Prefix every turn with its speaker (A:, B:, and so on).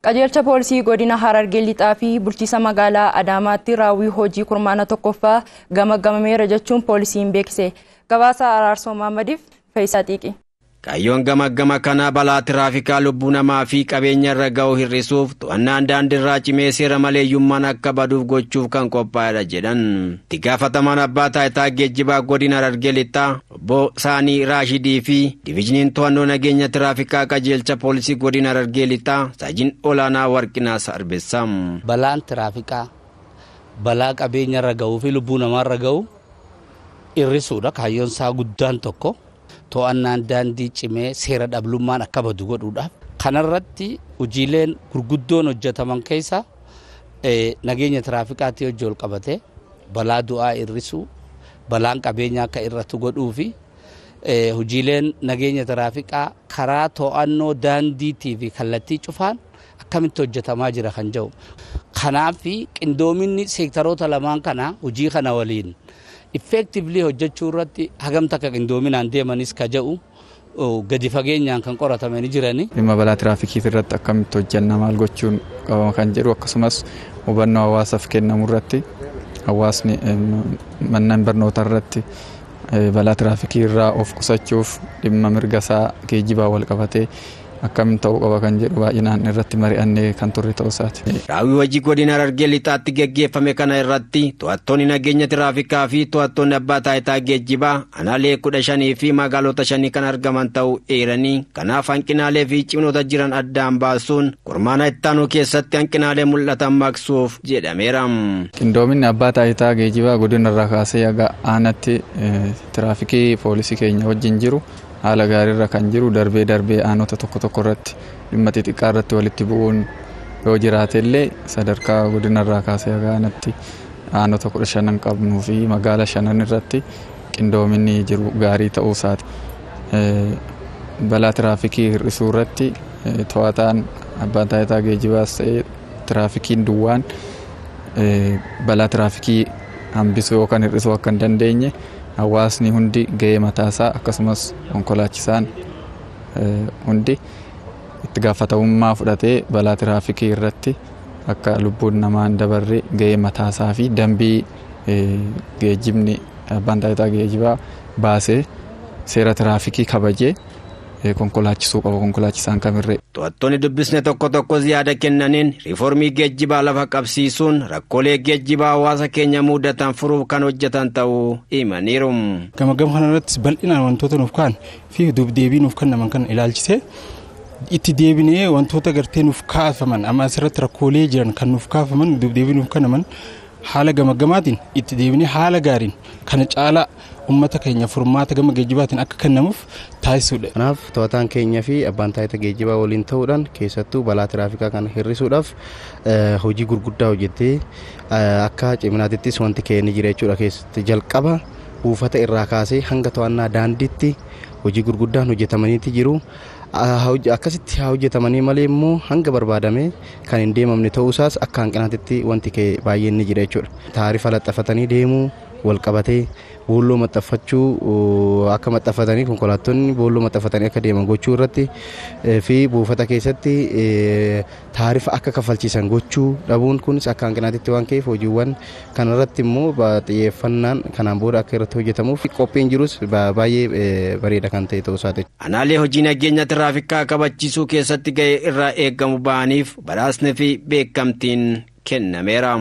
A: Qajeelcha poolisii godina Harargee Lixaa fi bulchiisa magaalaa Adaamaatti raawwii hojii kurmaana tokkoffaa gamaggamameera jechuun poolisiin beekse. Gabaasa Araarsoo Mahammadiif Faayisaa Xiiqi.
B: Kaayyoon gamaggama kanaa balaa tiraafikaa lubbuu namaa fi qabeenya irra ga'u hir'isuuf, to'annaan daandiirraa cimee seera maleeyyummaan akka baduuf gochuuf kan qophaa'edha jedhan. Itti gaafatamaan abbaa taayitaa geejjibaa godina Harargee Lixaa obbo Saanii Raashidii fi divizhiniin to'annoo nageenya tiraafikaa qajeelcha poolisii godina Harargee Lixaa Saajin Olaanaa Warqinaa Sarbessaa.
C: Balaan tiraafikaa balaa qabeenya irra ga'uu fi lubbuu namaarra ga'u hir'isuudha. Kaayyoon isaa guddaan tokko to'annaan daandii cimee seera dhablummaan akka badu godhuudhaaf. Kanarratti hojiileen gurguddoon hojjetaman keessa nageenya tiraafikaatii hojii ol qabatee balaa du'aa hir'isuu, balaan qabeenyaa akka irratti godhuu fi hojiileen nageenya tiraafikaa karaa to'annoo daandiitii fi kallattii cufaan akkamitti hojjetamaa jira kan jedhu. Kanaaf qindoominni seektaroota lamaan kana hojii kana waliin effectively hojjechuu irratti hagam takka qindoominaan deemanis ka jedhu gadi fageenyaan kan qoratamanii jirani.
D: Dhimma balaa tiraafikii irratti akkamitti hojjenna, maal gochuun qabama kan jedhu, akkasumas hubannoo hawaasaaf kennamu irratti, hawaasni manneen barnootaa irratti balaa tiraafikii irraa of qusachuuf dhimma mirga isaa geejjibaa wal qabatee akkamiin ta'uu qaba kan jedhu baay'inaan irratti mari'annee kan turre ta'uu isaati.
B: Raawwii hojii godina Harargee Lixaatti geggeeffame kana irratti to'attoonni nageenya tiraafikaa fi to'attoonni abbaa taayitaa geejjibaa aanaalee 15 fi magaalota 5 kan argaman ta'uu eeranii, kanaaf hanqinaalee fi ciminoota jiran addaan baasuun kurmaana ittaanuu keessatti hanqinaalee mul'atan maqsuuf jedhameera.
D: Qindoominni abbaa taayitaa geejjibaa godina irraa kaasee haga aanaatti tiraafikii poolisii keenya wajjin jiru haala gaariirra kan jiru, darbee darbee aanota tokko tokko irratti dhimma xixiqqaa irratti walitti bu'uun yoo jiraate illee, sadarkaa godinarraa kaasee haga aanatti aanota 15 qabnuu fi magaala shanan irratti qindoominni jiru gaarii ta'uu isaati. Balaa tiraafikii hir'isuu irratti to'ataan abbaan taayitaa geejjibaas ta'ee tiraafikiin duwwaan balaa tiraafikii hambisuu yookaan hir'isuu akka hin dandeenye, hawaasni hundi gahee mataasaa akkasumas konkolaachisaan hundi itti gaafatamummaa fudhatee balaa tiraafikii irratti akka lubbuun namaa hin dabarre gahee mataasaa fi dambii geejjibni abbaan taayitaa geejjibaa baasee seera tiraafikii kabajee konkolaachisuu qaba konkolaachisaan kamirree.
B: To'attoonni dubbisne tokko tokkos yaada kennaniin riiformii geejjibaa lafa qabsiisuun rakkoolee geejjibaa hawaasa keenya mudatan furuuf kan hojjetan ta'uu himaniiru.
E: Gama kana irrattis bal'inaan wantoota nuuf ka'an fi dubdeebii nuuf kennaman kan ilaalchisee itti deebinee wantoota gartee nuuf kaafaman, amma asirratti rakkoolee jiran kan nuuf kaafaman, dubdeebii nuuf kennaman haala gamaggamaatiin itti deebinee haala gaariin kana caalaa uummata keenya furmaata gama geejjibaatiin akka kennamuuf taasisuudha.
F: Kanaaf to'ataan keenya fi abbaan taayitaa geejjibaa waliin ta'uudhaan keessattuu balaa tiraafikaa kana hir'isuudhaaf hojii gurguddaa hojjettee akka ciminaatittis wanti ka'ee jira jechuudha. Keessatti jalqaba buufata irraa kaasee hanga to'annaa daandiitti hojii gurguddaan hojjetamaniiti jiru. Akkasitti haa hojjetamanii malee immoo hanga barbaadame kan hin deemamne ta'uusaas akka hanqinaatitti wanti ka'e baay'een ni jira jechuudha. Taarifa laxafatanii deemuu wal qabatee boolloo maxxanfachuu, akka maxxanfatanii konkolaattonni boolloo maxxanfatanii akka deeman gochuu irratti fi buufata keessatti taarifa akka kaffalchiisan gochuu dhabuun kunis akka hanqinaatitti waan ka'eef, hojiiwwan kanarratti immoo xiyyeeffannaan kanaan booda akka irratti hojjetamuuf qophiin jirus baay'ee bareeda kan ta'e ta'uu isaati.
B: Aanaalee hojii nageenya tiraafikaa kabachiisuu keessatti ga'ee irraa eegamu ba'aniif badhaasni fi beekamtiin kennameera.